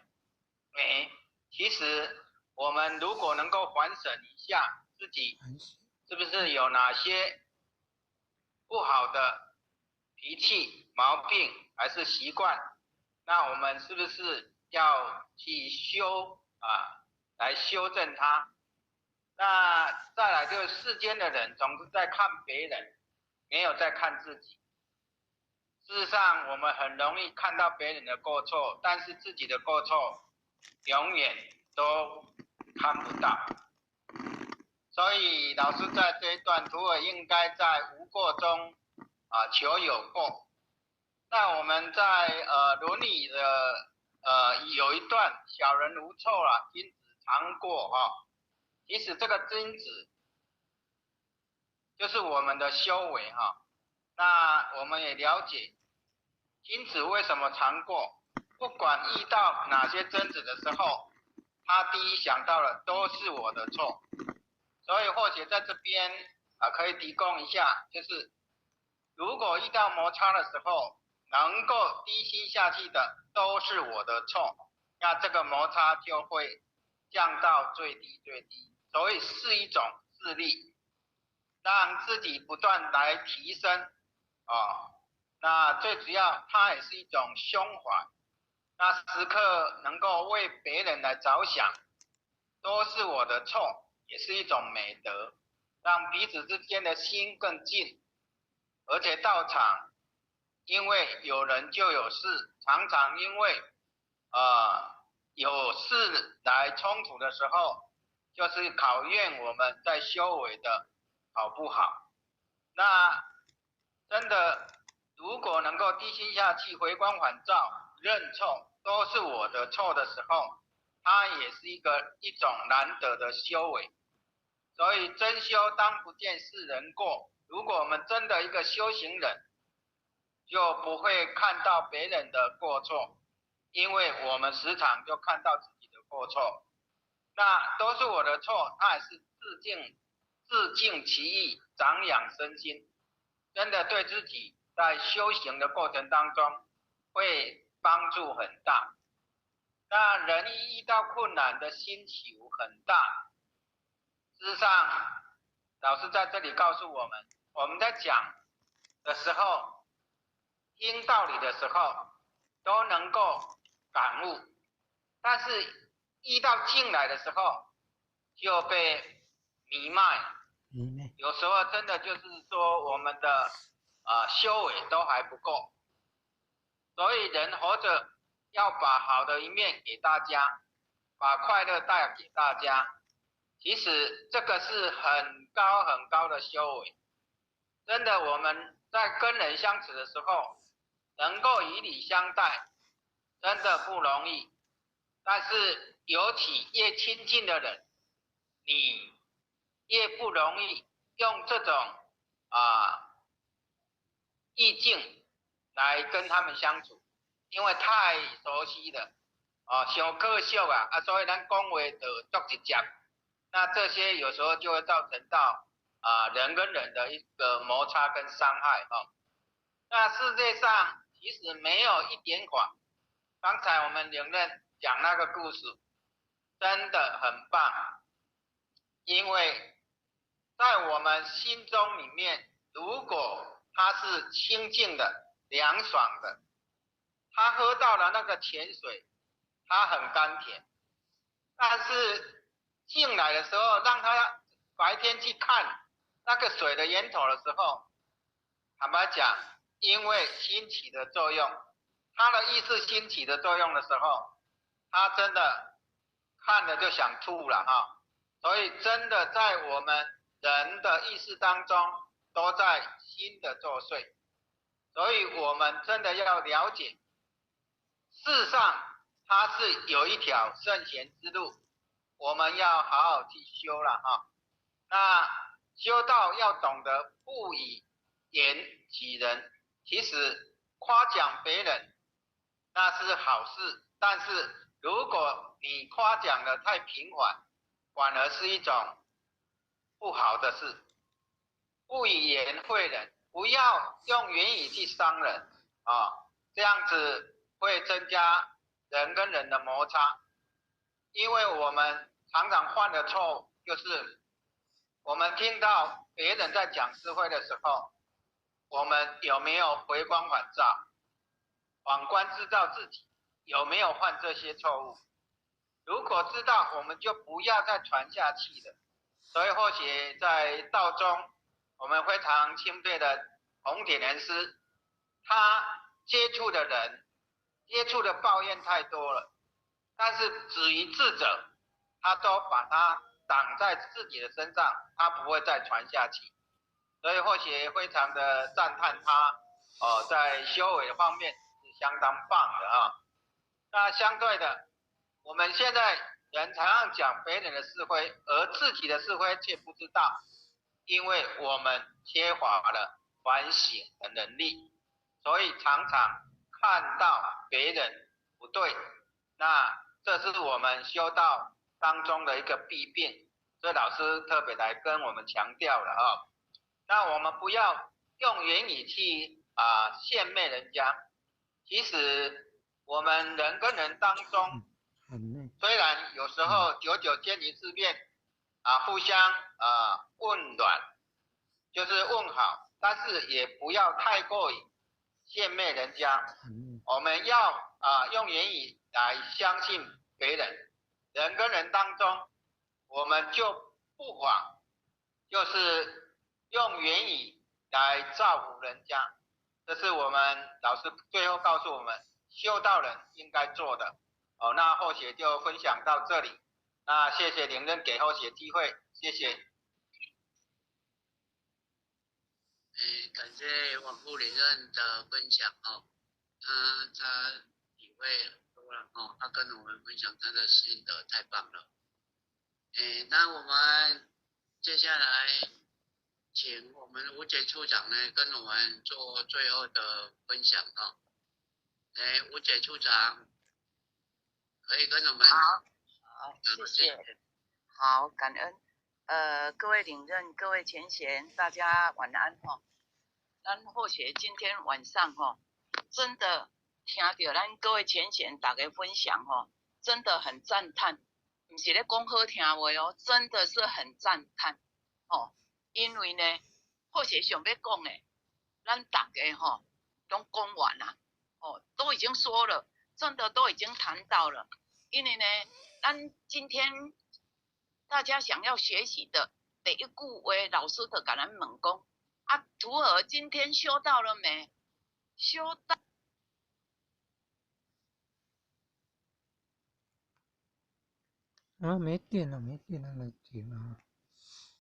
沒，其實我們如果能夠反省一下自己，是不是有哪些不好的脾氣、毛病還是習慣，那我們是不是要去修啊，來修正它？那再來就是世間的人總是在看別人，沒有在看自己。事實上，我們很容易看到別人的過錯，但是自己的過錯永遠都看不到。所以老師在這一段徒兒應該在無過中啊求有過。那我們在《論語》的有一段小人無錯啦，君子常過哈。其實這個君子就是我們的修為哈。那我們也了解君子為什麼常過，不管遇到哪些爭執的時候，他第一想到的都是我的錯。所以或許在這邊啊，可以提供一下，就是如果遇到摩擦的時候，能夠低心下去的都是我的錯，那這個摩擦就會降到最低最低。所以是一種自律，讓自己不斷來提升啊。那最主要，它也是一種胸懷，那時刻能夠為別人來着想，都是我的錯，也是一種美德，讓彼此之間的心更近。而且道場，因為有人就有事，常常因為有事來衝突的時候，就是考驗我們在修為的好不好。那真的，如果能夠低心下去，回光返照，認錯，都是我的錯的時候，它也是一種難得的修為。所以真修當不見世人過。如果我們真的一個修行人，就不會看到別人的過錯，因為我們時常就看到自己的過錯，那都是我的錯，它也是自淨其意，長養身心，真的對自己在修行的過程當中會幫助很大。那人一遇到困難的心起伏很大。事實上，老師在這裡告訴我們，我們在講的時候，聽道理的時候，都能夠感悟，但是遇到進來的時候，就被迷漫。有時候真的就是說，我們的修為都還不夠，所以人活着要把好的一面給大家，把快樂帶給大家。其實這個是很高很高的修為。真的，我們在跟人相處的時候，能夠以禮相待，真的不容易。但是尤其越親近的人，你越不容易用這種意境來跟他們相處，因為太熟悉了，哦，傷可熟啊，所以咱講話就足直接。那這些有時候就會造成到人跟人的一個摩擦跟傷害啊。那世界上其實沒有一點謊。剛才我們領任講那個故事，真的很棒，因為在我們心中裡面，如果它是清淨的、涼爽的，他喝到了那個泉水，它很甘甜。但是進來的時候，讓他白天去看那個水的源頭的時候，坦白講，因為心起的作用，他的意識心起的作用的時候，他真的看了就想吐了哈。所以真的在我們人的意識當中，都在心的作祟。所以我們真的要了解，世上它是有一條聖賢之路，我們要好好去修了哈。那修道要懂得不以言己人，其实夸奖别人那是好事，但是如果你夸奖的太频繁，反而是一种不好的事。不以言会人，不要用言语去伤人啊，这样子会增加人跟人的摩擦。因为我们常常犯的错误就是，我们听到别人在讲是非的时候，我们有没有回光返照，反观知道自己有没有犯这些错误？如果知道，我们就不要再传下去了。所以或许在道中，我们非常钦佩的洪铁莲师，他接触的人，接触的抱怨太多了，但是止于智者，他都把它挡在自己的身上，他不会再传下去。所以或许非常的赞叹他，哦，在修为方面是相当棒的啊。那相对的，我们现在人常常讲别人的是非，而自己的是非却不知道，因为我们缺乏了反省的能力，所以常常看到别人不对，那这是我们修道当中的一个弊病，所以老师特别来跟我们强调了啊。那我们不要用言语去献媚人家，其实我们人跟人当中，虽然有时候久久见一次面，互相问暖，就是问好，但是也不要太过于献媚人家。我们要用言语来相信别人，人跟人当中，我们就不妨就是用言语来造福人家，这是我们老师最后告诉我们修道人应该做的。哦，那后学就分享到这里。那谢谢领任给后学机会，谢谢。感谢王副领任的分享哦，他体会很多了哦，他跟我们分享他的心得，太棒了。那我们接下来请我们吴杰处长呢，跟我们做最后的分享哦。吴杰处长可以跟我们。好，好，谢谢。好，感恩。各位领任、各位前贤，大家晚安吼。咱或许今天晚上吼，真的听到咱各位前贤大家分享吼，真的很赞叹，毋是咧讲好听话哦，真的是很赞叹吼。因为呢，或许想欲讲的，咱大家吼拢讲完啦，哦，都已经说了，真的都已经谈到了。因为呢，咱今天大家想要学习的第一句话，老师就共咱问讲：啊，徒儿今天修到了没？修到。啊，没电了，没电了，来停了。